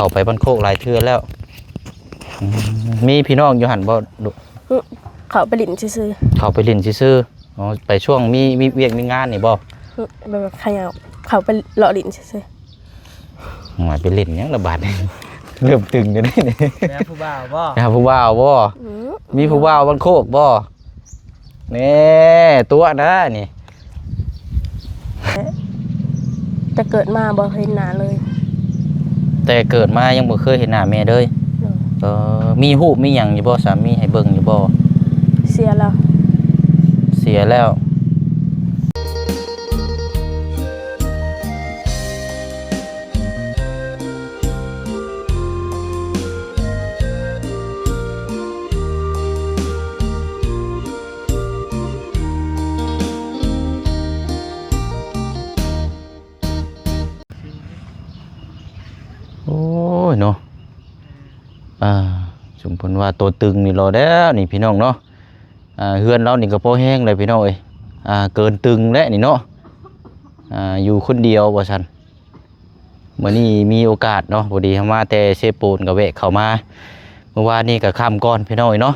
ເຂົ້າໄປບ້ານໂຄກຫຼາຍເທື່ອແລ້ວ. ອືມ ມີພີ່ນ້ອງຢູ່ຫັ້ນບໍ່? ອື ເຂົ້າໄປຫຼິ້ນຊື່ໆ. ເຂົ້າໄປຫຼິ້ນຊື່ໆ. ອໍ ໄປຊ່ວງມີ ມີວຽກມີງານນີ້ບໍ່? ອື ແບບວ່າຂະຫຍັບເຂົ້າໄປເລາະຫຼິ້ນຊື່ໆ. ໂອ້ຍ ໄປຫຼິ້ນຫຍັງລະບາດນີ້ ເລີ່ມຕຶງຢູ່ເດ້ນີ້. ໄປຫາຜູ້ບ່າວບໍ່? ໄປຫາຜູ້ບ່າວບໍ່? ອື ມີຜູ້ບ່າວບ້ານໂຄກບໍ່? ແນ່ ຕົວະນະນີ້. ແຕ່ເກີດມາບໍ່ເຫັນໜ້າເລີຍ. ແຕ່ເກີດມາຍັງບໍ່ເຄີຍເຫັນໜ້າແມ່ເລີຍ. ໂດຍ. ເອີ ມີຮູບມີຫຍັງຢູ່ບໍ່? ສາມີໃຫ້ເບິ່ງຢູ່ບໍ່? ເສຍແລ້ວ. ເສຍແລ້ວ. ໂອ້ຍເນາະ ອ່າ ສົມເພິ່ນວ່າຕົວຕຶງນີ້ລໍແລ້ວນີ້ພີ່ນ້ອງເນາະ. ອ່າ ເຮືອນລາວນີ້ກໍພໍແຮງແລ້ວພີ່ນ້ອງເອີຍ. ອ່າ ເກີນຕຶງແລ້ວນີ້ເນາະ. ອ່າ ຢູ່ຄົນດຽວວ່າຊັ້ນ. ມື້ນີ້ມີໂອກາດເນາະ ພໍດີເຮົາມາແຕ່ເຊໂປນ ກໍແວະເຂົ້າມາ. ມື້ວານນີ້ກໍຄ່ຳກ່ອນພີ່ນ້ອງເອີຍເນາະ.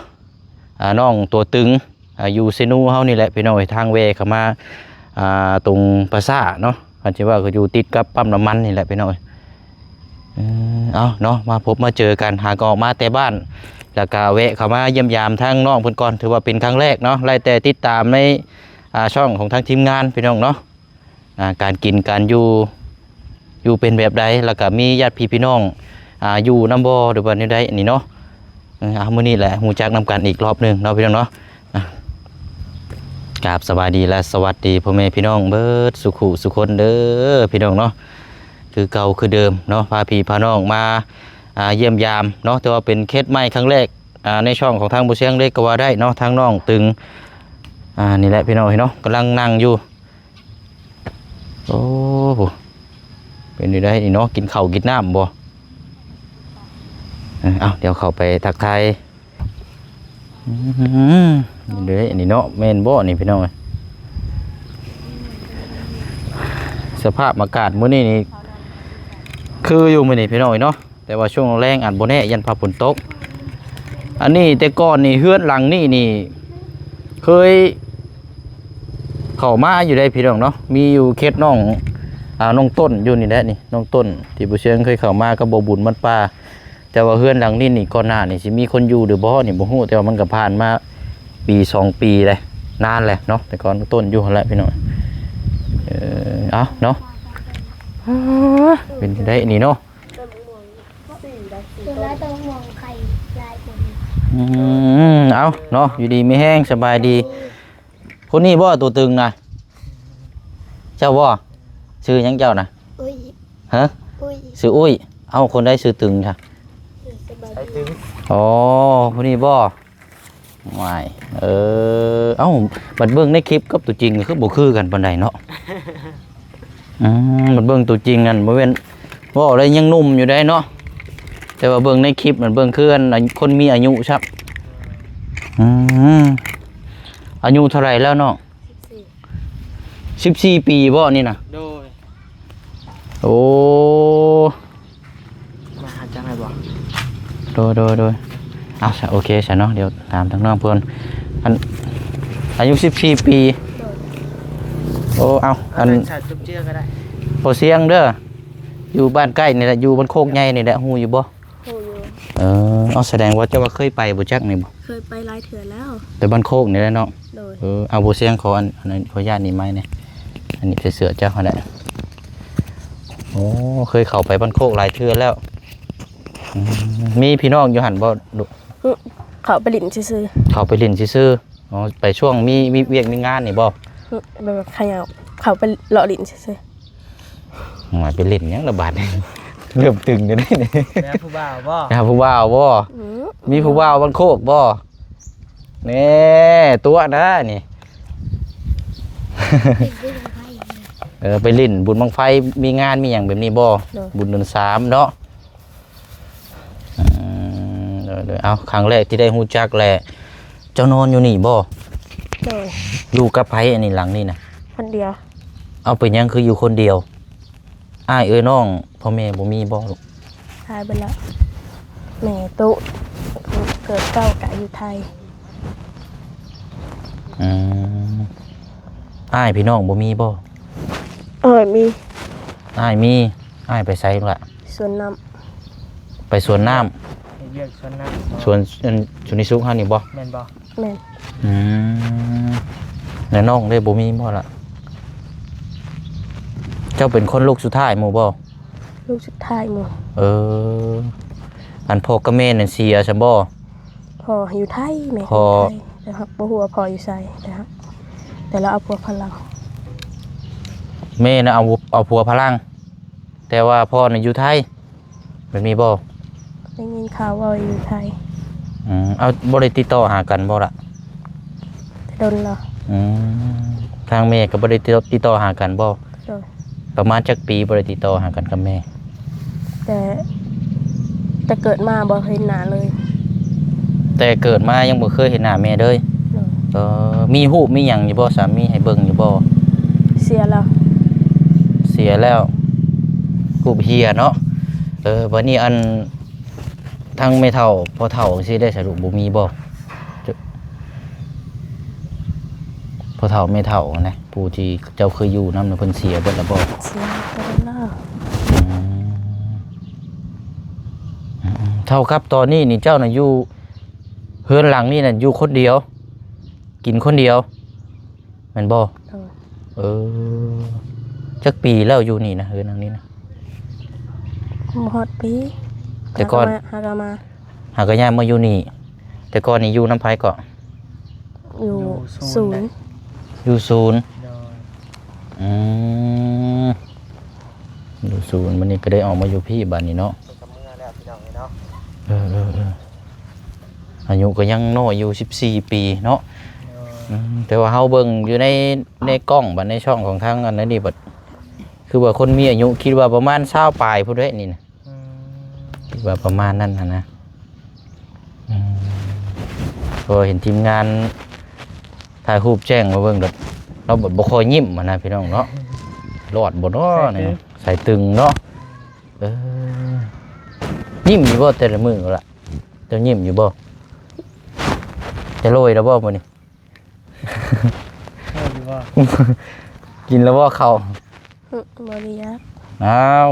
ອ່າ ນ້ອງຕົວຕຶງ ອ່າ ຢູ່ເຊນູເຮົານີ້ແຫຼະພີ່ນ້ອງເອີຍ. ທາງແວ່ເຂົ້າມາ ອ່າ ຕົງປາສາດເນາະ ຄັນຊິເວົ້າກໍຢູ່ຕິດກັບປ້ຳນ້ຳມັນນີ້ແຫຼະພີ່ນ້ອງເອີຍ. ເອີ ເອົາເນາະ ມາພົບມາເຈີກັນ ຫາກໍອອກມາແຕ່ບ້ານ ແລ້ວກໍແວະເຂົ້າມາຢ້ຽມຢາມທາງນ້ອງເພິ່ນກ່ອນ. ຖືວ່າເປັນຄັ້ງແລກເນາະ ໄລ່ແຕ່ຕິດຕາມໃນ ອ່າ ຊ່ອງຂອງທາງທີມງານພີ່ນ້ອງເນາະ. ອ່າ ການກິນການຢູ່ ຢູ່ເປັນແບບໃດ ແລ້ວກະມີຍາດພີ່ພີ່ນ້ອງ ອ່າ ຢູ່ນຳບໍ່ ຫຼືວ່າແນວໃດນີ້ເນາະ. ເອີ ເອົາ ມື້ນີ້ແຫຼະຮູ້ຈັກນຳກັນອີກລອບໜຶ່ງເນາະພີ່ນ້ອງເນາະ. ອ່າ ກາບສະບາຍດີ ແລະ ສະຫວັດດີພໍ່ແມ່ພີ່ນ້ອງເບິດສູ່ຄູ່ສູ່ຄົນເດີພີ່ນ້ອງເນາະ. ຄືເກົ່າຄືເດີມເນາະ ພາພີ່ພານ້ອງມາ ອ່າ ຢ້ຽມຢາມເນາະ. ຖືວ່າເປັນເຂດໃໝ່ຄັ້ງແລກ ອ່າ ໃນຊ່ອງຂອງທາງບໍ່ຊຽງເລີຍກໍວ່າໄດ້ເນາະ. ທາງນ້ອງຕຶງ ອ່າ ນີ້ແຫຼະພີ່ນ້ອງເອີຍເນາະ ກຳລັງນັ່ງຢູ່. ໂອ້ ເປັນຢູ່ໃດນີ້ເນາະ ກິນເຂົ້າກິນນ້ຳບໍ່? ເອີ ເອົາ ດຽວເຂົ້າໄປທັກທາຍ. ອືມ ເດ້ ອັນນີ້ເນາະ ແມ່ນບໍ່ນີ້ພີ່ນ້ອງເອີຍ? ສະພາບອາກາດມື້ນີ້ນີ້ ຄືຢູ່ມື້ນີ້ພີ່ນ້ອງເອີຍເນາະ. ແຕ່ວ່າຊ່ວງແລງອາດບໍ່ແນ່ ຢ້ານຟ້າຝົນຕົກ. ອັນນີ້ແຕ່ກ່ອນນີ້ ເຮືອນຫຼັງນີ້ນີ້ ເຄີຍເຂົ້າມາຢູ່ໄດ໋ພີ່ນ້ອງເນາະ. ມີຢູ່ເຂດນ້ອງ ອ່າ ນ້ອງຕົ້ນຢູ່ນີ້ແຫຼະນີ້ ນ້ອງຕົ້ນ ທີ່ບໍ່ຊຽງເຄີຍເຂົ້າມາກັບບໍ່ບຸນມັນປ່າ. ແຕ່ວ່າເຮືອນຫຼັງນີ້ນີ້ ກ່ອນໜ້ານີ້ຊິມີຄົນຢູ່ຫຼືບໍ່ນີ້ບໍ່ຮູ້ ແຕ່ວ່າມັນກໍຜ່ານມາປີສອງປີແລ້ວ ນານແລ້ວເນາະ. ແຕ່ກ່ອນນ້ອງຕົ້ນຢູ່ຫັ້ນແຫຼະພີ່ນ້ອງ. ເອີ ເອົາເນາະ ເປັນໄດ໋ນີ້ເນາະ. ສ່ວນຫຼາຍແຕ່ໝາກມ່ວງໄຂ່ຫຼາຍກວ່ານີ້. ອືມ ເອົາເນາະ ຢູ່ດີມີແຮງ ສະບາຍດີ. ຄົນນີ້ບໍ່ຕົວຕຶງນະ? ເຈົ້າບໍ່? ຊື່ຫຍັງເຈົ້ານະ? ອຸ້ຍ. ຮະ? ອຸ້ຍ. ຊື່ອຸ້ຍ. ເອົ້າ ຄົນໃດຊື່ຕຶງຊະ? ສະບາຍດີ. ອໍ ຜູ້ນີ້ບໍ່? ຫວາຍ ເອີ ເອົ້າ ບັດເບິ່ງໃນຄລິບກັບຕົວຈິງຄືບໍ່ຄືກັນປານໃດເນາະ. ອືມ ບັດເບິ່ງຕົວຈິງນັ້ນບໍ່ແມ່ນເວົ້າໄດ້ ຍັງໜຸ່ມຢູ່ໄດ໋ເນາະ. ແຕ່ວ່າເບິ່ງໃນຄລິບນັ້ນ ເບິ່ງຄືອັນ ອາ ຄົນມີອາຍຸຊ້ຳ. ອືມ ອາຍຸເທົ່າໃດແລ້ວນ້ອງ? ສິບສີ່ ສິບສີ່ປີບໍ່ນີ້ນະ? ໂດຍ. ໂອ້ ມາຫາຈັກໄດ້ບໍ່? ໂດຍ ໂດຍ ໂດຍ. ເອົາຊະ ໂອເຄຊະເນາະ ດຽວຖາມທາງນ້ອງເພິ່ນ. ອັນ ອາຍຸສິບສີ່ປີ. ໂດຍ. ໂອ້ ເອົາ ອັນ ເອົາໃສ່ຈຸບເຈືອກໍໄດ້. ບໍ່ສຽງເດີ ຢູ່ບ້ານໃກ້ນີ້ແຫຼະ ຢູ່ບ້ານໂຄກໃຫຍ່ນີ້ແຫຼະ ຮູ້ຢູ່ບໍ່? ຮູ້ຢູ່. ເອີ ເອົາ ສະແດງວ່າເຈົ້າວ່າເຄີຍໄປບໍ່ຈັກນີ້ບໍ່? ເຄີຍໄປຫຼາຍເທື່ອແລ້ວ ແຕ່ບ້ານໂຄກນີ້ແຫຼະເນາະ. ໂດຍ. ເອີ ເອົາ ບໍ່ສຽງ ຂໍອັນ ອັນນັ້ນ ຂໍອະນຸຍາດນີ້ໄມ້ແດ່ ອັນນີ້ໃສ່ເສື້ອເຈົ້າຫັ້ນແຫຼະ. ໂອ້ ເຄີຍເຂົ້າໄປບ້ານໂຄກຫຼາຍເທື່ອແລ້ວ. ອືມ ມີພີ່ນ້ອງຢູ່ຫັ້ນບໍ່? ອື ເຂົ້າໄປຫຼິ້ນຊື່ໆ. ເຂົ້າໄປຫຼິ້ນຊື່ໆ. ອໍ ໄປຊ່ວງມີ ມີວຽກມີງານນີ້ບໍ່? ອື ແບບວ່າຂະຫຍັບເຂົ້າໄປເລາະຫຼິ້ນຊື່ໆ. ໂອ້ຍ ໄປຫຼິ້ນຫຍັງລະບາດນີ້ ເລີ່ມຕຶງຢູ່ເດ້ນີ້. ໄປຫາຜູ້ບ່າວບໍ່? ໄປຫາຜູ້ບ່າວບໍ່? ອື ມີຜູ້ບ່າວບ້ານໂຄກບໍ່? ແນ່ ຕົວະນະນີ້. ເອີ ໄປຫຼິ້ນບຸນບັ້ງໄຟ ມີງານມີຫຍັງແບບນີ້ບໍ່? ໂດຍ. ບຸນເດືອນສາມເນາະ. ອືມ ໂດຍ ໂດຍ. ເອົ້າ ຄັ້ງແລກທີ່ໄດ້ຮູ້ຈັກແຫຼະ. ເຈົ້ານອນຢູ່ນີ້ບໍ່? ໂດຍ. ຢູ່ກັບໃຜອັນນີ້ ຫຼັງນີ້ນະ? ຄົນດຽວ. ເອົາ ເປັນຫຍັງຄືຢູ່ຄົນດຽວ? ອ້າຍເອື້ອຍນ້ອງພໍ່ແມ່ບໍ່ມີບໍ່ລູກ? ຂາຍໄປແລ້ວ ແມ່ຕູ້ເກີດເກົ້າກະຢູ່ໄທ. ອືມ ອ້າຍພີ່ນ້ອງບໍ່ມີບໍ່? ເອີ ມີ ອ້າຍມີ. ອ້າຍໄປໃສລະ? ສວນນ້ຳ ໄປສວນນ້ຳ ເຮັດວຽກສວນນ້ຳ ສວນ ອັນ ສຸນິສຸກເຮົານີ້ບໍ່? ແມ່ນບໍ່? ແມ່ນ. ອືມ ແລ້ວນ້ອງເດ້ ບໍ່ມີບໍ່ລະ? ເຈົ້າເປັນຄົນລູກສຸດທ້າຍໝູ່ບໍ່? ລູກສຸດທ້າຍໝູ່. ເອີ ອັນພໍ່ກັບແມ່ນັ້ນເສຍຊັ້ນບໍ່? ພໍ່ຢູ່ໄທ ແມ່ຢູ່ໄທ ແຕ່ຮັກບໍ່ຮູ້ວ່າພໍ່ຢູ່ໃສ ແຕ່ຮັກ ແຕ່ລາວເອົາຜົວຝຣັ່ງ. ແມ່ນະເອົາ ເອົາຜົວຝຣັ່ງ ແຕ່ວ່າພໍ່ນະຢູ່ໄທ ແມ່ນມີບໍ່? ໄດ້ຍິນຂ່າວວ່າຢູ່ໄທ. ອືມ ເອົາ ບໍ່ໄດ້ຕິດຕໍ່ຫາກັນບໍ່ລະ? ແຕ່ດົນແລ້ວ. ອືມ ທາງແມ່ກໍບໍ່ໄດ້ຕິດຕໍ່ຫາກັນບໍ່? ໂດຍ. ປະມານຈັກປີບໍ່ໄດ້ຕິດຕໍ່ຫາກັນກັບແມ່? ແຕ່ ແຕ່ເກີດມາບໍ່ເຫັນໜ້າເລີຍ. ແຕ່ເກີດມາຍັງບໍ່ເຄີຍເຫັນໜ້າແມ່ເລີຍ? ໂດຍ. ເອີ ມີຮູບມີຫຍັງຢູ່ບໍ່? ສາມີໃຫ້ເບິ່ງຢູ່ບໍ່? ເສຍແລ້ວ. ເສຍແລ້ວ ຮູບເຫ່ຍເນາະ. ເອີ ບັດນີ້ອັນ ທາງແມ່ເຖົ້າ ພໍ່ເຖົ້າຈັ່ງຊີ້ໄດ້ສະ ລູກບໍ່ມີບໍ່? ພໍ່ເຖົ້າແມ່ເຖົ້າຫັ້ນນະ ຜູ້ທີ່ເຈົ້າເຄີຍຢູ່ນຳນະ ເພິ່ນເສຍເບິດແລ້ວບໍ່? ເສຍເບິດແລ້ວ. ອືມ ອືມ ເທົ່າກັບຕອນນີ້ນີ້ ເຈົ້ານະຢູ່ເຮືອນຫຼັງນີ້ນະ ຢູ່ຄົນດຽວ ກິນຄົນດຽວ ແມ່ນບໍ່? ໂດຍ. ເອີ ຈັກປີແລ້ວຢູ່ນີ້ນະ ເຮືອນຫຼັງນີ້ນະ? ບໍ່ຮອດປີ. ແຕ່ກ່ອນ ຫາກໍມາ ຫາກໍມາ ຫາກໍຍ້າຍມາຢູ່ນີ້. ແຕ່ກ່ອນນີ້ຢູ່ນຳໃຜເກາະ? ຢູ່ ຢູ່ສູນ ສູນ ຢູ່ສູນ. ໂດຍ. ອືມ ຢູ່ສູນ ບັດນີ້ກໍໄດ້ອອກມາຢູ່ພີ້ບາດນີ້ເນາະ. ເອີ ເອີ ເອີ ອາຍຸກໍຍັງນ້ອຍຢູ່ ສິບສີ່ປີເນາະ. ໂດຍ. ອືມ ແຕ່ວ່າເຮົາເບິ່ງຢູ່ໃນ ໃນກ້ອງ ບັດໃນຊ່ອງຂອງທາງອັນນັ້ນນີ້ ບັດຄືວ່າຄົນມີອາຍຸ ຄິດວ່າປະມານຊາວປາຍພຸ້ນເດ້ນີ້ນະ. ອືມ ຄິດວ່າປະມານນັ້ນຫັ້ນນະ. ອືມ ເພາະວ່າເຫັນທີມງານຖ່າຍຮູບແຈ້ງມາເບິ່ງ ແລ້ວລາວບໍ່ຄ່ອຍຍິ້ມຫັ້ນນະ ພີ່ນ້ອງເນາະ. ລອດບໍ່ເນາະ ສາຍຕຶງ ນີ້ ສາຍຕຶງເນາະ. ເອີ ຍິ້ມຢູ່ບໍ່ແຕ່ລະມື້ລະ? ເຈົ້າຍິ້ມຢູ່ບໍ່? ຈະໂລຍແລ້ວບໍ່ມື້ນີ້? ໂລຍຢູ່ບໍ່? ກິນແລ້ວບໍ່ເຂົ້າ? ອື ບໍ່ໄດ້ຢາກ. ອ້າວ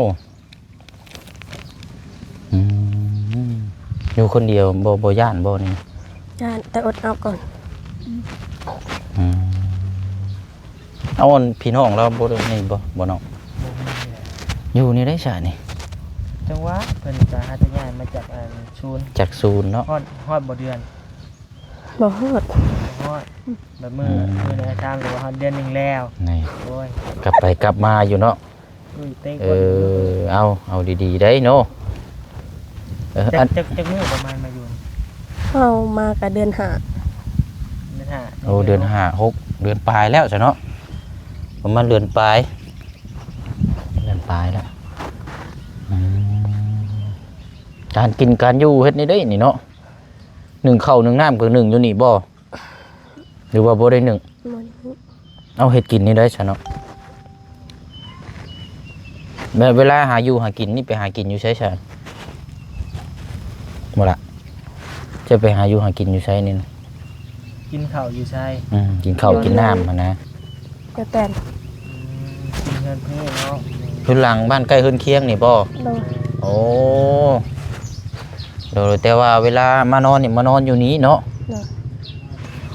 ອືມ ຢູ່ຄົນດຽວ ບໍ່ ບໍ່ຢ້ານບໍ່ນີ້? ຢ້ານ ແຕ່ອົດເອົາກ່ອນ. ອືມ ເອົາ ອັນ ພີ່ນ້ອງລາວບໍ່ໄດ້ນີ້ບໍ່ ບໍ່ນ້ອງ? ບໍ່ມີແຫຼະ. ຢູ່ນີ້ໄດ້ຊະນີ້? ຈັງຫວະ ເພິ່ນກໍຫາຈະຍ້າຍມາຈາກ ອັນ ສູນ ຈາກສູນເນາະ. ຮອດ ຮອດບໍ່ເດືອນ? ບໍ່ຮອດ ບໍ່ຮອດ. ແບບມື້ ອືມ ມື້ໃດຖາມເລີຍວ່າຮອດເດືອນໜຶ່ງແລ້ວ. ນີ້ ໂອ້ຍ ກັບໄປກັບມາຢູ່ເນາະ. ເອີ ເອົາ ເອົາດີໆໄດ໋ເນາະ. ເອີ ຈັກ ອັນ ຈັກ ຈັກມື້ປະມານມາຢູ່? ເຮົາມາກະເດືອນຫ້າ. ເດືອນຫ້າ. ໂອ້ ເດືອນຫ້າ ຫົກ ເດືອນປາຍແລ້ວຊະເນາະ. ປະມານເດືອນປາຍ ເດືອນປາຍແລ້ວ. ອືມ ການກິນການຢູ່ເຮັດແນວໃດນີ້ເນາະ? ໜຶ້ງເຂົ້າໜຶ້ງນ້ຳກໍໜຶ້ງຢູ່ນີ້ບໍ່? ຫຼືວ່າບໍ່ໄດ້ໜຶ້ງ? ບໍ່ໄດ້ໜຶ້ງ. ເອົາ ເຮັດກິນແນວໃດຊະເນາະ? ແບບເວລາຫາຢູ່ຫາກິນນີ້ ໄປຫາກິນຢູ່ໃສຊະ? ບໍ່ລະ ຈະໄປຫາຢູ່ຫາກິນຢູ່ໃສນີ້ນະ? ກິນເຂົ້າຢູ່ໃສ? ອືມ ກິນເຂົ້າກິນນ້ຳຫັ້ນນະ. ກະແຕນ. ອືມ ເຮືອນເພເນາະ ເຮືອນຫຼັງບ້ານໃກ້ເຮືອນຄຽງນີ້ບໍ່? ໂດຍ. ໂອ້ ໂດຍ ແຕ່ວ່າເວລາມານອນນີ້ ມານອນຢູ່ນີ້ເນາະ? ໂດຍ.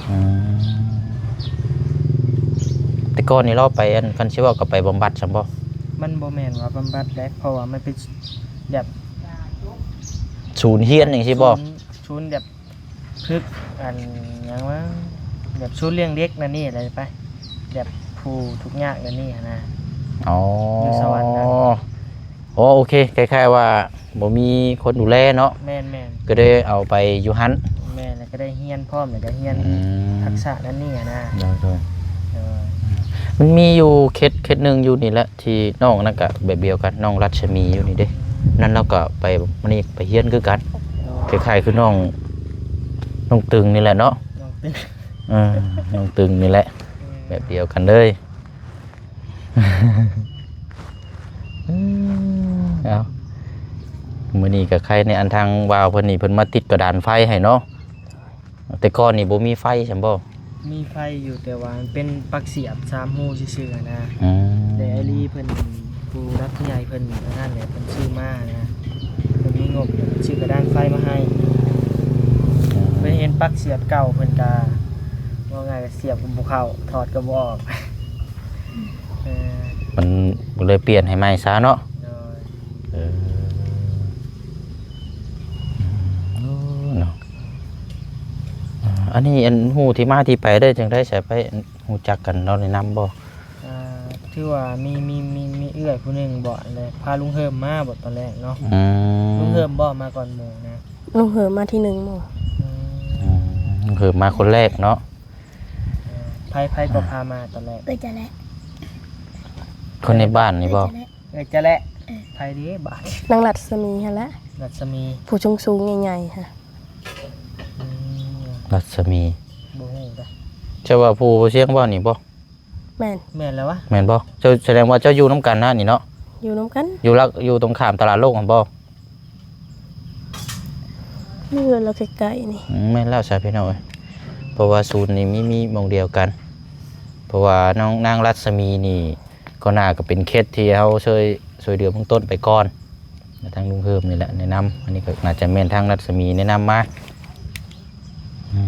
ອືມ ແຕ່ກ່ອນນີ້ລາວໄປ ອັນ ຄັນຊິເວົ້າກໍໄປບຳບັດຊັ້ນບໍ່? ມັນບໍ່ແມ່ນວ່າບຳບັດໃດ ເພາະວ່າມັນເປັນແບບ ສູນຮຽນຈັ່ງຊີ້ບໍ່? ສູນ ສູນແບບ ຝຶກ ອັນ ຫຍັງວະ ແບບສູນລ້ຽງເດັກນັ້ນນີ້ແຫຼະໄປ ແບບຜູ້ທຸກຍາກແນວນີ້ຫັ້ນນະ. ອໍ ຢູ່ສະຫວັນນະ. ອໍ ໂອເຄ ຄ້າຍໆວ່າບໍ່ມີຄົນດູແລເນາະ. ແມ່ນໆ. ກໍໄດ້ເອົາໄປຢູ່ຫັ້ນ. ແມ່ນ ແລ້ວກໍໄດ້ຮຽນພ້ອມ ແລ້ວກໍຮຽນ ອືມ ທັກສະນັ້ນນີ້ຫັ້ນນະ. ໂດຍໆ. ໂດຍ. ມັນມີຢູ່ເຂດ ເຂດໜຶ່ງຢູ່ນີ້ແຫຼະ ທີ່ນ້ອງນັ້ນກະແບບດຽວກັນ ນ້ອງລັດຊະມີຢູ່ນີ້ເດ້ ນັ້ນລາວກະໄປ ມື້ນີ້ໄປຮຽນຄືກັນ. ໂດຍ. ຄ້າຍໆຄືນ້ອງ ນ້ອງຕຶງນີ້ແຫຼະເນາະ. ນ້ອງຕຶງ. ເອີ ນ້ອງຕຶງນີ້ແຫຼະ. ອືມ ແບບດຽວກັນເລີຍ. ເອົາ ມື້ນີ້ກໍໄຄແດ່ ອັນທາງບ່າວເພິ່ນນີ້ ເພິ່ນມາຕິດກະດານໄຟໃຫ້ເນາະ. ແຕ່ກ່ອນນີ້ບໍ່ມີໄຟຊັ້ນບໍ່? ມີໄຟຢູ່ ແຕ່ວ່າມັນເປັນປັກສຽບສາມຮູຊື່ໆຫັ້ນນະ. ອືມ ແຕ່ໄອ້ລີເພິ່ນ ຜູ້ຫຼັກຜູ້ໃຫຍ່ເພິ່ນອັນນັ້ນແຫຼະ ເພິ່ນຊື້ມານະ ເພິ່ນມີງົບ ເພິ່ນຊື້ກະດານໄຟມາໃຫ້. ເພິ່ນເຫັນປັກສຽບເກົ່າ ເພິ່ນກະ ເວົ້າງ່າຍກະສຽບກໍບໍ່ເຂົ້າ ຖອດກໍບໍ່ອອກ. ເອີ ມັນກໍເລີຍປ່ຽນໃຫ້ໃໝ່ຊະເນາະ. ໂດຍ ເອີ ເນາະ. ອັນນີ້ ອັນຮູ້ທີ່ມາທີ່ໄປໄດ້ຈັ່ງໃດ ໃສໄປຮູ້ຈັກກັນ ລາວແນະນຳບໍ່? ອ່າ ຖືວ່າມີ ມີ ມີ ມີເອື້ອຍຜູ້ໜຶ່ງບໍ ແລ້ວພາລຸງເຮີມມາບໍ ຕອນແລກເນາະ. ອືມ ລຸງເຮີມບໍມາກ່ອນໝູ່ນະ? ລຸງເຮີມມາທີໜຶ່ງໝູ່. ອືມ ອືມ ລຸງເຮີມມາຄົນແລກເນາະ. ເອີ ໃຜ ໃຜກໍພາມາຕອນແລກ? ເອື້ອຍຈະແລະ. ຄົນໃນບ້ານນີ້ບໍ? ເອື້ອຍຈະແລະ. ເອີ ໃຜເດບາດ? ນາງລັດສະໝີຫັ້ນແຫຼະ. ລັດສະໝີ ຜູ້ສູງໆໃຫຍ່ໆຫັ້ນ. ອືມ ລັດສະໝີ ບໍ່ຮູ້ເດ້. ເຈົ້າວ່າຜູ້ບໍ່ຊຽງເວົ້ານີ້ບໍ? ແມ່ນ. ແມ່ນແລ້ວວະ? ແມ່ນບໍ? ເຈົ້າ ສະແດງວ່າເຈົ້າຢູ່ນຳກັນນະນີ້ເນາະ? ຢູ່ນຳກັນ. ຢູ່ຫຼັກ ຢູ່ຕົງຂ້າມຕະຫຼາດໂລກຫັ້ນບໍ? ມີເຮືອນລາວໃກ້ໆນີ້. ອືມ ແມ່ນແລ້ວຊະພີ່ນ້ອງເອີຍ ເພາະວ່າສູນນີ້ມີ ມີໝ່ອງດຽວກັນ. ເພາະວ່ານ້ອງ ນາງລັດສະໝີນີ້ ກໍໜ້າກໍເປັນເຂດທີ່ເຮົາຊ່ວຍ ຊ່ວຍເຫຼືອເບື້ອງຕົ້ນໄປກ່ອນ. ທາງລຸງເຮີມນີ້ແຫຼະແນະນຳ. ອັນນີ້ກໍໜ້າຈະແມ່ນທາງລັດສະໝີແນະນຳມາ. ອື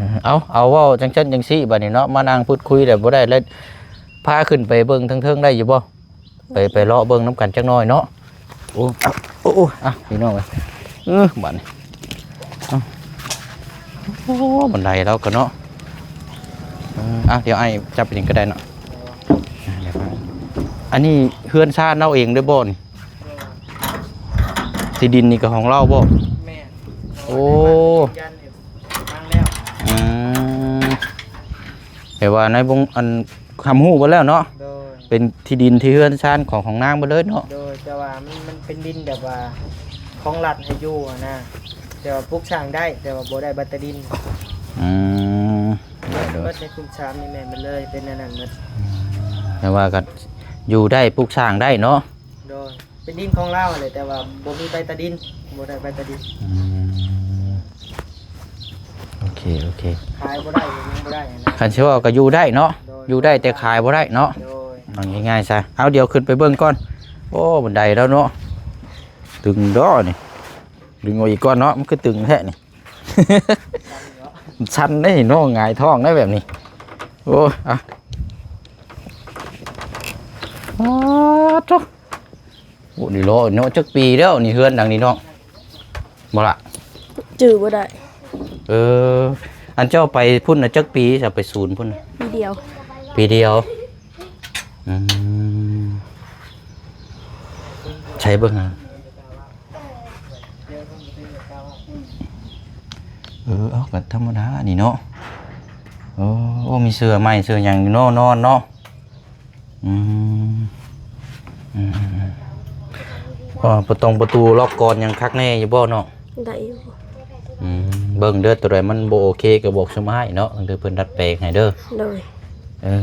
ມ ເອົາ ເອົາ ເວົ້າຈັ່ງຊັ້ນຈັ່ງຊີ້ບາດນີ້ເນາະ ມານັ່ງພູດຄຸຍແລ້ວບໍ່ໄດ້ ແລ້ວພາຂຶ້ນໄປເບິ່ງເທິງໆໄດ້ຢູ່ບໍ່? ໄປ ໄປເລາະເບິ່ງນຳກັນຈັກໜ້ອຍເນາະ. ໂອ້ ໂອ້ ໂອ້ ອ່ະ ພີ່ນ້ອງເອີຍ ເອີ ບາດນີ້ ເອົາ ໂອ້ ບັນໄດລາວກໍເນາະ. ເອີ ອ່ະ ດຽວອ້າຍຈັບເອງກໍໄດ້ເນາະ. ອັນນີ້ເຮືອນຊານລາວເອງເດີ້ບໍ່ນີ້? ທີ່ດິນນີ້ກໍຂອງລາວບໍ່? ແມ່ນ. ໂອ້ ອືມ ແປວ່າໃນວົງ ອັນ ຮັບຮູ້ເບິດແລ້ວເນາະ. ໂດຍ ເປັນທີ່ດິນທີ່ເຮືອນຊານຂອງ ຂອງນາງເບິດເລີຍເນາະ. ໂດຍ ແຕ່ວ່າມັນ ມັນເປັນດິນແບບວ່າຂອງລັດໃຫ້ຢູ່ຫັ້ນນະ ແຕ່ວ່າປູກສ້າງໄດ້ ແຕ່ວ່າບໍ່ໄດ້ໃບຕາດິນ. ອືມ ໂດຍ ໂດຍ ເບິດໃນກຸ່ມສາມນີ້ແມ່ນເບິດເລີຍ ເປັນອັນນັ້ນເບິດ. ແຕ່ວ່າກໍຢູ່ໄດ້ ປູກສ້າງໄດ້ເນາະ. ໂດຍ ເປັນດິນຂອງລາວຫັ້ນແຫຼະ ແຕ່ວ່າບໍ່ມີໃບຕາດິນ ບໍ່ໄດ້ໃບຕາດິນ. ອືມ ໂອເຄ ໂອເຄ ຂາຍບໍ່ໄດ້ ຍັງບໍ່ໄດ້ຫັ້ນນະ. ຄັນຊິເວົ້າກໍຢູ່ໄດ້ເນາະ. ໂດຍ ຢູ່ໄດ້ແຕ່ຂາຍບໍ່ໄດ້ເນາະ. ໂດຍ ເອົາງ່າຍໆຊະ. ເອົາ ດຽວຂຶ້ນໄປເບິ່ງກ່ອນ. ໂອ້ ບັນໄດແລ້ວເນາະ. ດຶງດອນີ້ ດຶງອອກອີກກ່ອນເນາະ. ມັນຄືຕຶງແທ້ນີ້. ມັນຊັນເດ້ເນາະ ຫງາຍທ້ອງໄດ້ແບບນີ້. ໂອ້ຍ ອ່ະ ປາດໂທ້. ໂອ້ ນີ້ເນາະ ເນາະ ຈັກປີແລ້ວນີ້ ເຮືອນຫຼັງນີ້ເນາະ ບໍ່ລະ? ຈື່ບໍ່ໄດ້. ເອີ ອັນເຈົ້າໄປພຸ້ນນະ ຈັກປີ ເຈົ້າໄປສູນພຸ້ນນະ? ປີດຽວ. ປີດຽວ. ອືມ ໃຊ້ເບິ່ງຫາ. ເອີ ເອົາ ກໍທຳມະດານີ້ເນາະ. ໂອ້ ໂອ້ ມີເສື່ອໃໝ່ເສື່ອຫຍັງຢູ່ເນາະ ນອນເນາະ. ອືມ ອືມ ອືມ ອືມ ເອີ ປະຕົງປະຕູລັອກກອນຫຍັງຄັກແນ່ຢູ່ບໍ່ເນາະ? ໄດ້ຢູ່. ອືມ ເບິ່ງເດີ ໂຕໃດມັນບໍ່ໂອເຄກໍບອກຊຸມອ້າຍເນາະ ເດີ ເພິ່ນດັດແປງໃຫ້ເດີ. ໂດຍ. ເອີ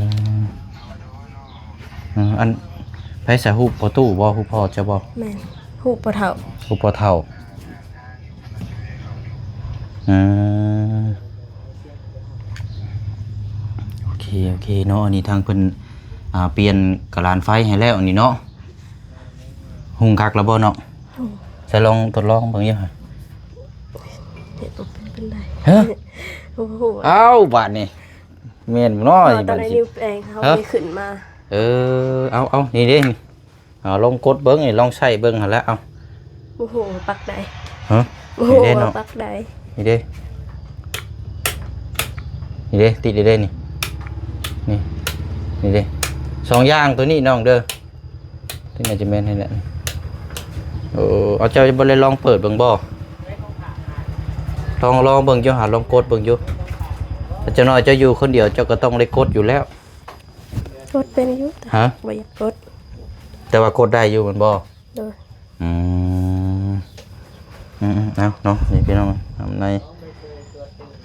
ເອີ ອັນ ໃຜສະ ຮູບພໍ່ຕູ້ບໍ່? ຮູບພໍ່ເຈົ້າບໍ່? ແມ່ນ ຮູບພໍ່ເຖົ້າ. ຮູບພໍ່ເຖົ້າ. ອືມ ໂອເຄ ໂອເຄເນາະ. ອັນນີ້ທາງເພິ່ນ ອ່າ ປ່ຽນກະລານໄຟໃຫ້ແລ້ວ ອັນນີ້ເນາະ. ຮຸ່ງຄັກແລ້ວບໍ່ເນາະ? ຮຸ່ງ. ໃສ່ລອງທົດລອງເບິ່ງຢູ່ຫະ. ເຮັດບໍ່ເປັນປານໃດ. ຮະ? ບໍ່ຮູ້. ອ້າວ ບາດນີ້ແມ່ນບໍ່ເນາະ? ເອີ ບາດນີ້ ຕອນໃນນິ້ວແປງເຮົາ ຮະ? ໄດ້ຂຶ້ນມາ. ເອີ ເອົາ ເອົາ ນີ້ເດ້ ເອົາ ລອງກົດເບິ່ງນີ້ ລອງໃຊ້ເບິ່ງຫັ້ນແຫຼະ. ເອົາ ບໍ່ຮູ້ວ່າປັກໃດ. ຮະ? ບໍ່ຮູ້ ນີ້ເດ້ ວ່າ ເນາະ ປັກໃດ. ນີ້ເດ້ ນີ້ເດ້ ຕິດນີ້ເດ້ ນີ້ ນີ້ ນີ້ເດ້ ສອງຢ່າງ ໂຕນີ້ນ້ອງເດີ ໂຕນີ້ໜ້າຈະແມ່ນໃຫ້ແຫຼະ. ເອີ ເອົາ ເຈົ້າບໍ່ໄດ້ລອງເປີດເບິ່ງບໍ່? ລອງ ລອງເບິ່ງຢູ່ຫາ ລອງກົດເບິ່ງຢູ່. ຈັກໜ້ອຍເຈົ້າຢູ່ຄົນດຽວ ເຈົ້າກໍຕ້ອງໄດ້ກົດຢູ່ແລ້ວ. ກົດເປັນຢູ່. ຮະ? ບໍ່ຢາກກົດ. ແຕ່ວ່າກົດໄດ້ຢູ່ແມ່ນບໍ່? ໂດຍ. ອືມ ອືມໆ ເອົາເນາະ ນີ້ພີ່ນ້ອງ ນ້ຳໃນ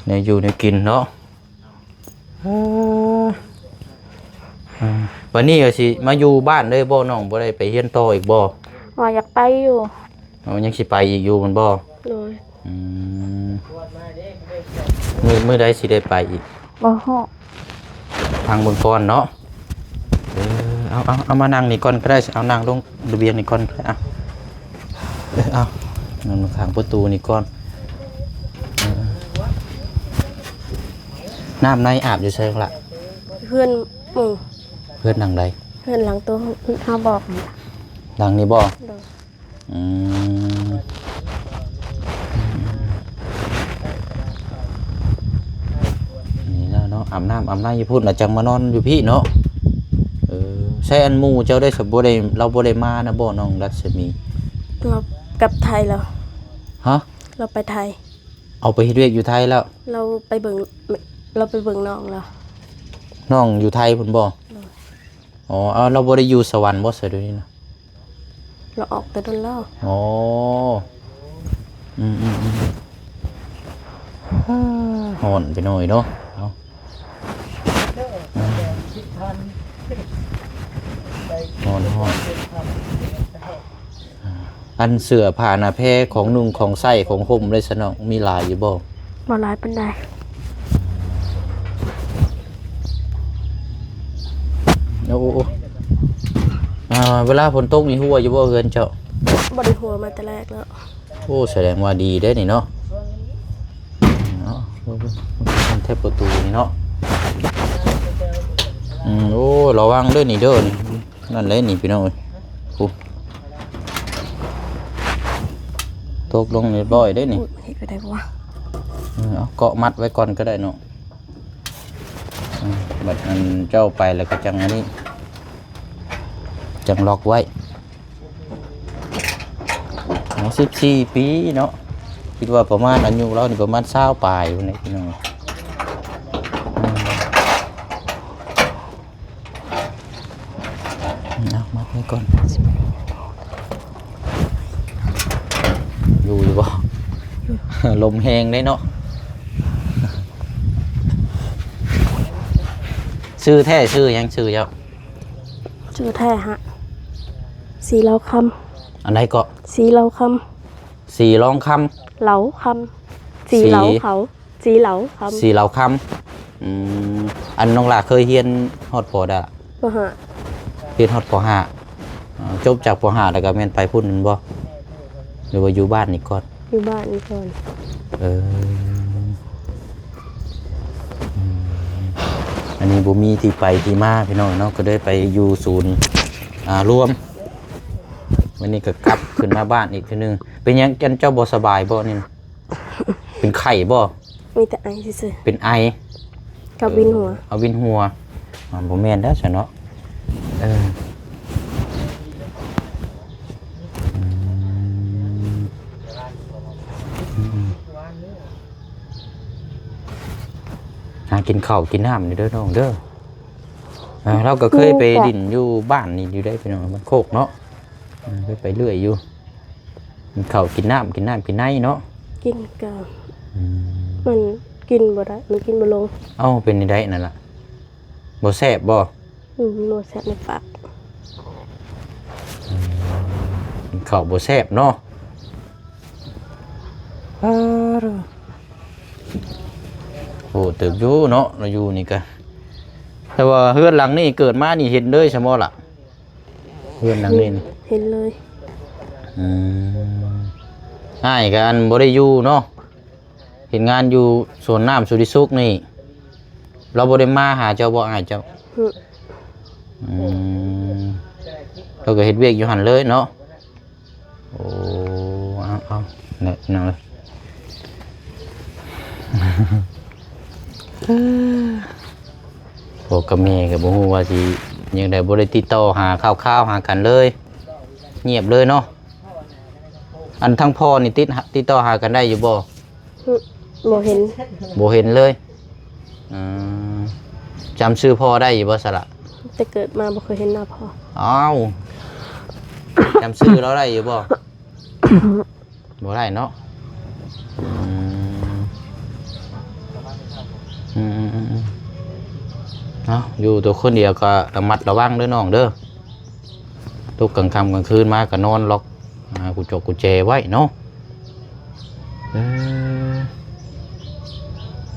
ແນວຢູ່ແນວກິນເນາະ. ເອີ ເອີ ບັດນີ້ກໍຊິມາຢູ່ບ້ານເລີຍບໍ່ນ້ອງ? ບໍ່ໄດ້ໄປຮຽນຕໍ່ອີກບໍ່? ວ່າຢາກໄປຢູ່. ເອົາ ຍັງຊິໄປອີກຢູ່ແມ່ນບໍ່? ໂດຍ. ອືມ ມື້ ມື້ໃດຊິໄດ້ໄປອີກ? ບໍ່ຮູ້. ຟັງເບິ່ງກ່ອນເນາະ. ເອີ ເອົາ ເອົາ ເອົາມານັ່ງນີ້ກ່ອນກໍໄດ້ ເອົານັ່ງລົງລະບຽງນີ້ກ່ອນກໍໄດ້. ເອົາ ເອົາ ນັ່ງຂ້າງປະຕູນີ້ກ່ອນ. ເອີ ນ້ຳໃນອາບຢູ່ໃສລະ? ເຮືອນໝູ່. ເຮືອນຫຼັງໃດ? ເຮືອນຫຼັງໂຕເຮົາບອກ. ຫຼັງນີ້ບໍ່? ໂດຍ. ອືມ ນີ້ແລ້ວເນາະ ອາບນ້ຳອາບໃນຢູ່ພຸ້ນ ແລ້ວຈັ່ງມານອນຢູ່ພີ້ເນາະ. ເອີ ໃຊ້ອັນໝູ່ເຈົ້າໄດ້ສະ ບໍ່ໄດ້ ລາວບໍ່ໄດ້ມານະບໍ່ ນ້ອງລັດສະໝີ? ລາວກັບໄທແລ້ວ. ຮະ? ລາວໄປໄທ. ເອົາ ໄປເຮັດວຽກຢູ່ໄທແລ້ວ? ລາວໄປເບິ່ງ ລາວໄປເບິ່ງນ້ອງແລ້ວ. ນ້ອງຢູ່ໄທພຸ້ນບໍ່? ໂດຍ. ອໍ ເອົາ ລາວບໍ່ໄດ້ຢູ່ສະຫວັນບໍ່ ສະດຽວນີ້ນະ? ລາວອອກແຕ່ດົນແລ້ວ. ອໍ ອືມໆໆ ຮ້ອນໄປໜ້ອຍເນາະ. ເອົາ ຮ້ອນໆ. ອັນເສື້ອຜ້າໜ້າແພ ຂອງນຸ່ງຂອງໃຊ້ຂອງຫົ່ມເລີຍຊະນ້ອງ ມີຫຼາຍຢູ່ບໍ່? ບໍ່ຫຼາຍປານໃດ. ໂອ້ ໂອ້ ໂອ້ ອ່າ ເວລາຝົນຕົກນີ້ຮົ່ວຢູ່ບໍ່ເຮືອນເຈົ້າ? ບໍ່ໄດ້ຮົ່ວມາແຕ່ແລກແລ້ວ. ໂອ້ ສະແດງວ່າດີເດ້ນີ້ເນາະ ເນາະ ເບິ່ງໆ ເບິ່ງໆ ແຖບປະຕູນີ້ເນາະ. ອືມ ໂອ້ ລະວັງເດີ້ນີ້ເດີ້ນີ້. ນັ້ນແຫຼະນີ້ພີ່ນ້ອງເອີຍ ໂອ້ ຕົກລົງຮຽບຮ້ອຍເດ້ນີ້. ເຮັດໄປໄດ້ບໍ່ວະ? ເອີ ເອົາເກາະມັດໄວ້ກ່ອນກໍໄດ້ເນາະ. ອືມ ບັດອັນເຈົ້າໄປແລ້ວກໍຈັ່ງອັນນີ້ ຈັ່ງລັອກໄວ້. ເອົາ ສິບສີ່ປີເນາະ ຄິດວ່າປະມານອາຍຸລາວນີ້ປະມານຊາວປາຍພຸ້ນແຫຼະພີ່ນ້ອງ. ອືມ ເອົາ ມັດໄວ້ກ່ອນ. ຢູ່ ຢູ່ບໍ່? ລົມແຮງເດ້ເນາະ. ຊື່ແທ້ຊື່ຫຍັງ? ຊື່ເຈົ້າ? ຊື່ແທ້ຫະ ສີເຫຼົ່າຄຳ. ອັນໃດເກາະ? ສີເຫຼົ່າຄຳ. ສີລອງຄຳ. ເຫຼົ່າຄຳ. ສີ ສີເຫຼົ່າເຂົາ. ສີເຫຼົ່າຄຳ. ສີເຫຼົ່າຄຳ. ອືມ ອັນນ້ອງຫຼ້າເຄີຍຮຽນຮອດ ປໍ ດາ? ປໍຫ້າ. ຮຽນຮອດ ປໍຫ້າ. ຈົບຈາກ ປໍຫ້າ ແລ້ວກໍແມ່ນໄປພຸ້ນແມ່ນບໍ່ ຫຼືວ່າຢູ່ບ້ານນີ້ກ່ອນ? ຢູ່ບ້ານນີ້ກ່ອນ. ເອີ ອືມ ອັນນີ້ບໍ່ມີທີ່ໄປທີ່ມາພີ່ນ້ອງເນາະ ກໍເລີຍໄປຢູ່ສູນ ອ່າ ລວມ. ມື້ນີ້ກໍກັບຂຶ້ນມາບ້ານອີກເທື່ອໜຶ່ງ. ເປັນຫຍັງ ອັນເຈົ້າບໍ່ສະບາຍບໍ່ນີ້ນະ? ເປັນໄຂ້ບໍ່? ມີແຕ່ໄອຊື່ໆ. ເປັນໄອ ກັບວິນຫົວ. ເອີ ເອົາ ວິນຫົວ. ອ່າ ບໍ່ແມ່ນແລ້ວຊັ້ນເນາະ. ເອີ ອືມ ອືມ ຫາກິນເຂົ້າກິນນ້ຳນີ້ເດີນ້ອງເດີ. ອ່າ ລາວກໍເຄີຍໄປຫຼິ້ນຢູ່ບ້ານນີ້ຢູ່ເດ້ພີ່ນ້ອງ ບ້ານໂຄກເນາະ. ອ່າ ໄປ ໄປເລື້ອຍຢູ່. ກິນເຂົ້າກິນນ້ຳ ກິນນ້ຳກິນໃນເນາະ. ກິນກໍ ອືມ ມັນກິນບໍ່ໄດ້ ມັນກິນບໍ່ລົງ. ເອົ້າ ເປັນຈັ່ງໃດນັ້ນລະ? ບໍ່ແຊບບໍ່? ອືມ ບໍ່ແຊບໃນປາກ. ອືມ ກິນເຂົ້າບໍ່ແຊບເນາະ. ໂອ້ ເຕີບຢູ່ເນາະ ລາວຢູ່ນີ້ກະ. ແຕ່ວ່າເຮືອນຫຼັງນີ້ເກີດມານີ້ເຫັນເລີຍຊັ້ນບໍ່ລະ? ເຮືອນຫຼັງນີ້ ເຫັນເລີຍ. ອືມ ອ້າຍກໍອັນບໍ່ໄດ້ຢູ່ເນາະ ເຮັດງານຢູ່ສວນນ້ຳສຸລິສຸກນີ້. ລາວບໍ່ໄດ້ມາຫາເຈົ້າບໍ່ ອ້າຍເຈົ້າ? ອືມ ລາວກໍເຮັດວຽກຢູ່ຫັ້ນເລີຍເນາະ. ໂອ້ ເອົາ ເອົາ ແນະ ພີ່ນ້ອງເອີຍ. ພໍ່ກັບແມ່ກໍບໍ່ຮູ້ວ່າຊິຫຍັງໃດ ບໍ່ໄດ້ຕິດຕໍ່ຫາຂ່າວຄາວຫາກັນເລີຍ ງຽບເລີຍເນາະ. ອັນທາງພໍ່ນີ້ຕິດ ຕິດຕໍ່ຫາກັນໄດ້ຢູ່ບໍ່? ອືມ ບໍ່ເຫັນ ບໍ່ເຫັນເລີຍ. ອືມ ຈຳຊື່ພໍ່ໄດ້ຢູ່ບໍ່ສະລະ? ແຕ່ເກີດມາບໍ່ເຄີຍເຫັນໜ້າພໍ່. ອ້າວ ຈຳຊື່ລາວໄດ້ຢູ່ບໍ່? ບໍ່ໄດ້ເນາະ. ອືມ ອືມໆໆໆ ເອົາ ຢູ່ຕົວຄົນດຽວກໍລະມັດລະວັງເດີນ້ອງເດີ. ຕົກກາງຄ່ຳກາງຄືນມາກໍນອນລັອກ ອ່າ ກຸຈອກກຸແຈໄວ້ເນາະ. ເອີ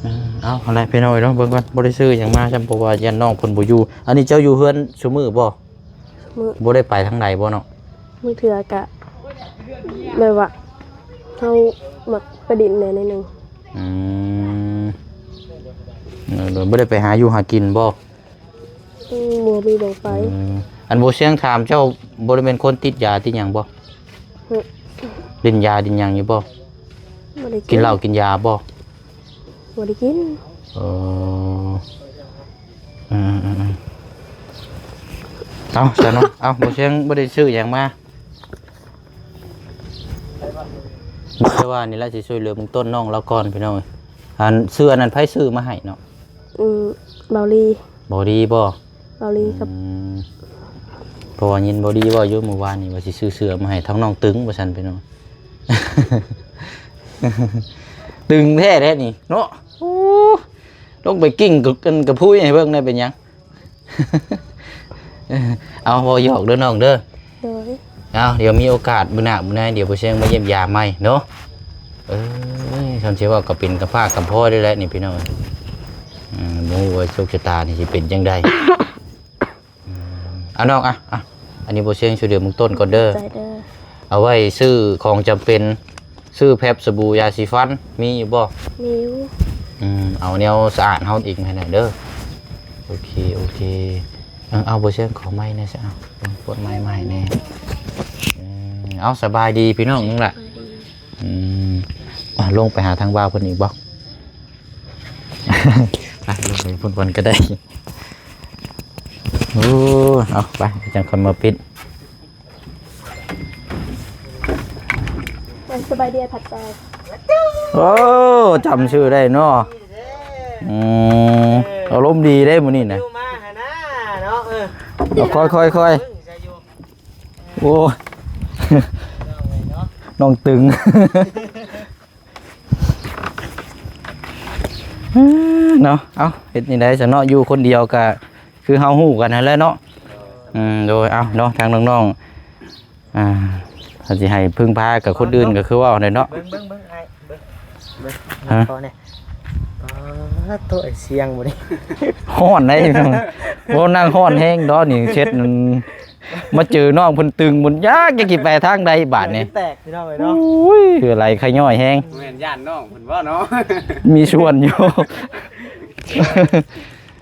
ເອີ ເອົາ ຫັ້ນແຫຼະພີ່ນ້ອງເອີຍເນາະ ເບິ່ງກ່ອນ ບໍ່ໄດ້ຊື້ຫຍັງມາຊ້ຳ ເພາະວ່າຢ້ານນ້ອງເພິ່ນບໍ່ຢູ່. ອັນນີ້ເຈົ້າຢູ່ເຮືອນຊຸມື້ບໍ່? ມື້ ບໍ່ໄດ້ໄປທາງໃດບໍ່ເນາະ? ບາງເທື່ອກະແບບວ່າເຮົາມັກໄປດິນແດ່ໜ້ອຍໜຶ່ງ. ອືມ ເອີ ບໍ່ໄດ້ໄປຫາຢູ່ຫາກິນບໍ່? ອືມ ບໍ່ມີໝ່ອງໄປ. ເອີ ອັນບໍ່ຊຽງຖາມເຈົ້າ ບໍ່ໄດ້ແມ່ນຄົນຕິດຢາຕິດຫຍັງບໍ່? ຫຶ ຫຼິ້ນຢາຫຼິ້ນຫຍັງຢູ່ບໍ່? ບໍ່ໄດ້ກິນ ກິນເຫຼົ້າກິນຢາບໍ່? ບໍ່ໄດ້ກິນ. ເອີ ເອີໆໆ ເອົາຊັ້ນເນາະ ເອົາ ບໍ່ຊຽງບໍ່ໄດ້ຊື້ຫຍັງມາ ແຕ່ວ່ານີ້ລະຊິຊ່ວຍເຫຼືອເບື້ອງຕົ້ນນ້ອງລາວກ່ອນພີ່ນ້ອງເອີຍ. ອັນເສື້ອນັ້ນໃຜຊື້ມາໃຫ້ເນາະ? ອືມ ເບົາລີ. ເບົາລີບໍ່? ເບົາລີກັບ ອືມ ເພາະວ່າຍິນເບົາລີເວົ້າຢູ່ມື້ວານນີ້ວ່າຊິຊື້ເສື້ອມາໃຫ້ທັງນ້ອງຕຶງວ່າຊັ້ນພີ່ນ້ອງ. ຕຶງແທ້ແທ້ນີ້ເນາະ. ໂອ້ ລົງໄປກິ້ງກັນກະພຸຍໃຫ້ເບິ່ງແດ່ເປັນຫຍັງ? ເອົາ ເວົ້າຫຍອກເດີນ້ອງເດີ. ໂດຍ ເອົາ ດຽວມີໂອກາດມື້ໜ້າມື້ໃນ ດຽວບໍ່ຊຽງມາຢ້ຽມຢາມໃໝ່ເນາະ. ເອີຍ ຄຳຊິເວົ້າກໍເປັນກະພາກກະພໍໄດ້ແຫຼະນີ້ພີ່ນ້ອງ. ອືມ ບໍ່ຮູ້ວ່າໂຊກຊະຕານີ້ຊິເປັນຈັ່ງໃດ. ອືມ ເອົານ້ອງ ອ່ະ ອ່ະ ອັນນີ້ບໍ່ຊຽງຊ່ວຍເຫຼືອເບື້ອງຕົ້ນກ່ອນເດີ. ໃຈເດີ ເອົາໄວ້ຊື້ຂອງຈຳເປັນ ຊື້ແພັບ ສະບູ ຢາສີຟັນ ມີຢູ່ບໍ່? ມີຢູ່. ອືມ ເອົາແນວສະອາດເຮົາອີກໃຫ້ແດ່ເດີ. ໂອເຄ ໂອເຄ ເອີ ເອົາ ບໍ່ຊຽງ ຂໍໄມ້ແດ່ຊະ ເອົາ ເອົາ ປວດໄມ້ມາໃຫ້ແດ່. ອືມ ເອົາ ສະບາຍດີພີ່ນ້ອງ ນ້ອງລະ. ອືມ ອ່ະ ລົງໄປຫາທາງບ່າວເພິ່ນອີກບໍ່? ໄປ ລົງໄປພຸ້ນກ່ອນກໍໄດ້. ໂອ້ ເອົາ ໄປ ຈັ່ງຄ່ອຍມາປິດ. ສະບາຍດີ ອ້າຍພັດເຈົ້າ. ໂອ້ ຈຳຊື່ໄດ້ເນາະ. ອືມ ອາລົມດີເດ້ມື້ນີ້ນະ ມາຫາໜ້າເນາະ. ເອີ ເອົາ ຄ່ອຍໆໆ ໂອ້ຍ ນ້ອງຕຶງ. ເນາະ ເອົ້າ ເຮັດຈັ່ງໃດຊັ້ນເນາະ ຢູ່ຄົນດຽວກະຄືເຮົາຮູ້ກັນຫັ້ນແຫຼະເນາະ. ອືມ ໂດຍ ເອົ້າເນາະ ທາງນ້ອງໆ ອ່າ ເຮົາຊິໃຫ້ເພິ່ງພາກັບຄົນອື່ນກໍຄືເວົ້ານັ້ນເນາະ. ເບິ່ງ ເບິ່ງ ເບິ່ງ ອ້າຍ ເບິ່ງ ເບິ່ງ ຮະ ພໍແນ່. ປາດໂທ້ ສຽງບໍ່ນີ້ ຮ້ອນໄດ໋. ໂອ້ ນັ່ງຮ້ອນແຮງດອກນີ້ ເຊັດນັ້ນ ມາເຈີນ້ອງເພິ່ນຕຶງ ມັນຢາກ ຢາກຊິໄປທາງໃດບາດນີ້ ແຕກພີ່ນ້ອງເອີຍເນາະ. ໂອ້ຍ ເຫື່ອໄຫຼໄຄຍ້ອຍແຮງ. ບໍ່ແມ່ນຢ້ານນ້ອງເພິ່ນບໍ່ເນາະ ມີສ່ວນຢູ່.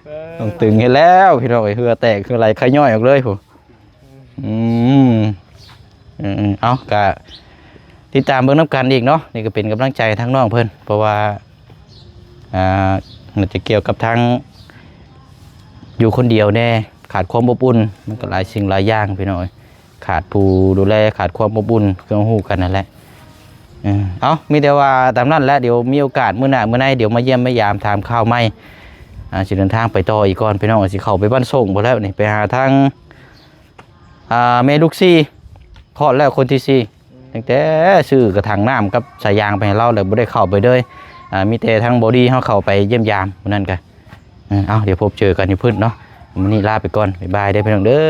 ເອີ ນ້ອງຕຶງເຮັດແລ້ວພີ່ນ້ອງເອີຍ ເຫື່ອແຕກ ເຫື່ອໄຫຼໄຄຍ້ອຍອອກເລີຍພຸ້ນ. ອືມ ເອີໆ ເອົາ ກະຕິດຕາມເບິ່ງນຳກັນອີກເນາະ. ນີ້ກໍເປັນກຳລັງໃຈທາງນ້ອງເພິ່ນ ເພາະວ່າ ອ່າ ໜ້າຈະກ່ຽວກັບທາງ ຢູ່ຄົນດຽວແດ່ ຂາດຄວາມອົບອຸ່ນ ມັນກໍຫຼາຍສິ່ງຫຼາຍຢ່າງພີ່ນ້ອງເອີຍ ຂາດຜູ້ດູແລ ຂາດຄວາມອົບອຸ່ນ ຄືເຮົາຮູ້ກັນນັ້ນແຫຼະ. ເອີ ເອົ້າ ມີແຕ່ວ່າຕາມນັ້ນແຫຼະ ດຽວມີໂອກາດມື້ໜ້າມື້ໃນ ດຽວມາຢ້ຽມມາຢາມຖາມຂ່າວໃໝ່. ອ່າ ຊິເດີນທາງໄປຕໍ່ອີກກ່ອນພີ່ນ້ອງ ຊິເຂົ້າໄປບ້ານໂສງພຸ້ນແລ້ວນີ້ ໄປຫາທາງ ອ່າ ແມ່ລູກສີ່ ຄອດແລ້ວຄົນທີສີ່. ອືມ ຕັ້ງແຕ່ຊື້ກະຖັງນ້ຳກັບສາຍຢາງໄປໃຫ້ລາວແລ້ວ ບໍ່ໄດ້ເຂົ້າໄປເລີຍ. ອ່າ ມີແຕ່ທາງບໍດີເຮົາເຂົ້າໄປຢ້ຽມຢາມມື້ນັ້ນກະ. ເອີ ເອົ້າ ດຽວພົບເຈີກັນຢູ່ພຸ້ນເນາະ. ມື້ນີ້ລາໄປກ່ອນ ບາຍບາຍເດີພີ່ນ້ອງເດີ.